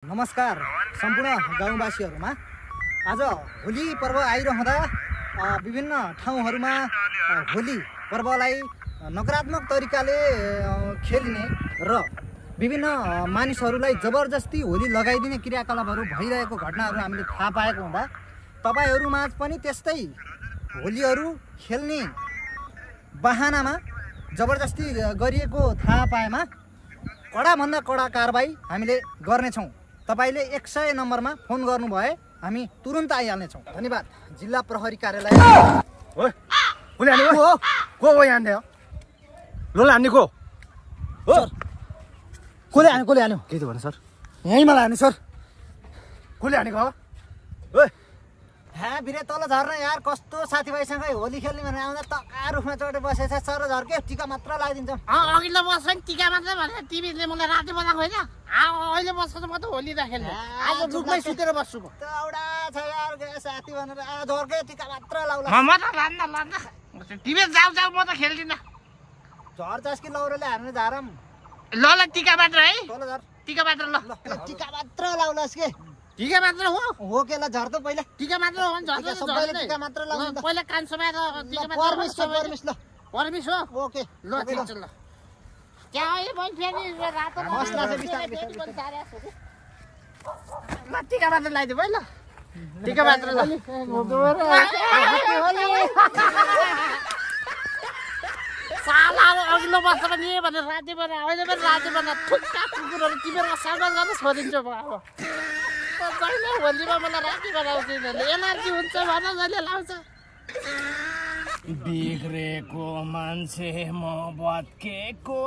नमस्कार सम्पूर्ण गाउँवासीहरुमा। आज होली पर्व आइरहँदा विभिन्न ठाउँहरुमा होली पर्वलाई नकारात्मक तरिकाले खेलिने र विभिन्न मानिसहरुलाई जबरजस्ती होली लगाइदिने क्रियाकलापहरु भइरहेको घटनाहरु हामीले थाहा पाएको हुँदा तपाईहरुमा पनि त्यस्तै होलीहरु खेल्ने बहानामा जबरजस्ती गरिएको थाहा पाएमा कडा भन्दा कडा कारबाही हामीले गर्नेछौं। तपाईले 100 नम्बरमा फोन गर्नु भए हामी तुरुन्त आइहाल्ने छौं। धन्यवाद। जिल्ला प्रहरी कार्यालय। ओए कोले हाने हो को हान्ने हो लोला हान्ने को हो कोले हान्यो के त भन्नु सर यही मलाई हान्ने सर कोले हानेको हो ओए हाँ बिरे तल झर्न यार कस्तो साथीभाइसँगै होली खेल्ने भनेर आउँदा तका रुखमा चढेर बसेछ सर झर्के टीका मात्र लगाइदिन्छ। अघिल्लो वर्ष नि टीका मात्र भनेर टिभीले मलाई राति बनाएको होइन। अहिले वर्ष त म त होली राखेँ आज रुखमै सुतेर बस्छु म। त एउटा छ यार साथी भनेर झर्के टीका मात्र लाउला म त लान्न टिभी जाऊ म त खेल्दिन। झर चस्की लौरोले हार्ने झारम ल टीका मात्र है तल झर टीका मात्र ल टीका मात्र लाउलास के टीका मात्र हो के ल झर त पहिला टीका मात्र हो भने झर्छ सबैले टीका मात्र लाउनु त पहिला कान समाएर टीका मात्र परमिस ल परमिस हो ओके ल ठीक छ ल क्या है बल फेरि रातो मसला छ बिस्तारै ल टीका मात्र लगाइदियो भाइ ल टीका मात्र ल साला अघिल्लो वर्ष पनि भनेर राति बना अहिले पनि राति बना ठुक्का कुकुरहरू टिपेर सामान गर्न छोडिन्छ म अब कहिले होलीमा मलाई राति बनाउँदैन एनर्जी हुन्छ भन जहिले लाउँछ। बिग्रेको मान्छे म भत्केको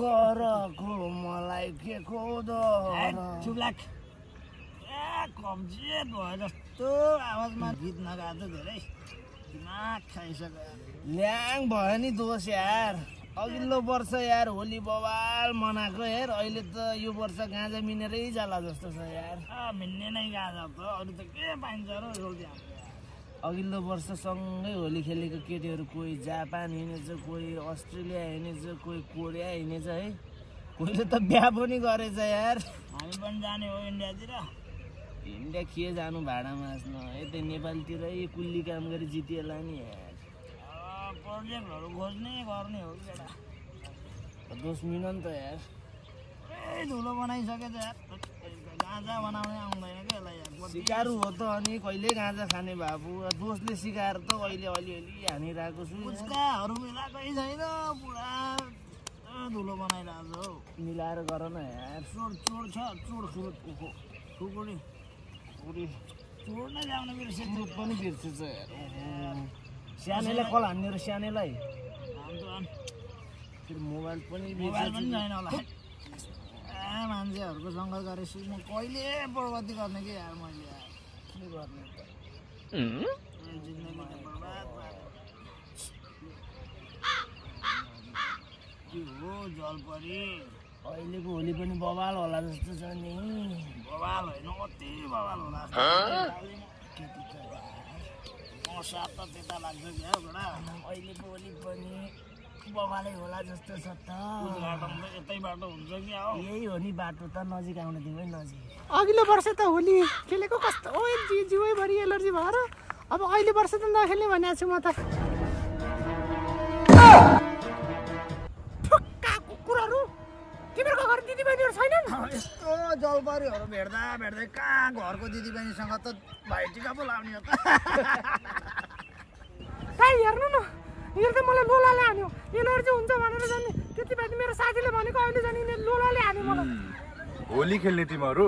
घरको मलाई के को चुब्लाक कब्जियत भयो जस्तो आवाजमा गीत नगाएको धेरै दिमाग खाइसक्यो। ल्याङ भयो नि दोष यार। अघिल्लो वर्ष यार होली बवाल मनाएको यार। अहिले त यो वर्ष गाँजा मिनेरै जाला जस्तो छ यार। मिल्ने नै गाजा त अरू त के पाइन्छ र जल्दी अघिल्लो वर्ष सँगै होली खेलेको केटीहरू कोही जापान हिँडेछ, कोही अस्ट्रेलिया हिँडेछ, कोही कोरिया हिँडेछ है। कोहीले त बिहा पनि गरेछ यार। हामी पनि जाने हो इन्डियातिर। इन्डिया के जानु भाडामा हाँस्न यतै नेपालतिरै कुल्ली काम गरी जितिएला नि यार। प्रोजेक्टहरू खोज्ने गर्ने हो केटा दोष मिल्न नि त यार। धुलो बनाइसकेछ यार गाँजा बनाउने आउँदैन क्या यसलाई यार। सिकारु हो त अनि कहिले गाँजा खाने बाबु दोषले सिकाएर त अहिले अलिअलि हानिरहेको छु। पुच्काहरू मिलाएकै छैन पुरा धुलो बनाइरहेको हौ। मिलाएर गर न यार। चोर छ चोर खुकुरी चोर नै ल्याउनु बिर्से चोर पनि बिर्सेछ यार। सानैलाई कल हान्ने र सानैलाई फेरि मोबाइल पनि छैन होला। मान्छेहरूको सङ्घर्ष गरेपछि म कहिले प्रगति गर्ने कि यार मैले यार के गर्ने जिन्दगी त बर्बाद के हो जलपरी। अहिलेको होली पनि बवाल होला जस्तो छ नि। बवाल होइन कति बवाल होला सात त त्यता लाग्छ क्या एउटा। अहिलेको होली पनि बवालै होला जस्तो छ त। यतै बाटो हुन्छ कि यही हो नि बाटो त नजिक आउन दिउँ है नजिक। अघिल्लो वर्ष त होली खेलेको कस्तो जिउभरि एलर्जी भएर अब अहिले वर्ष त नखेल्ने भनेको छु म त। ठुक्का कुकुरहरू तिमीहरूको घर दिदीबहिनीहरू छैनन्? यस्तो जलपरीहरू भेट्दै कहाँ घरको दिदीबहिनीसँग त भाइटिका बोलाउने हो त। हेर्नु न यो त मलाई लोलाले हान्यो एलर्जी हुन्छ भनेर जाने त्यति बेला मेरो साथीले भनेको अहिले जाने लोलाले हान्यो मलाई। होली खेल्ने तिमीहरू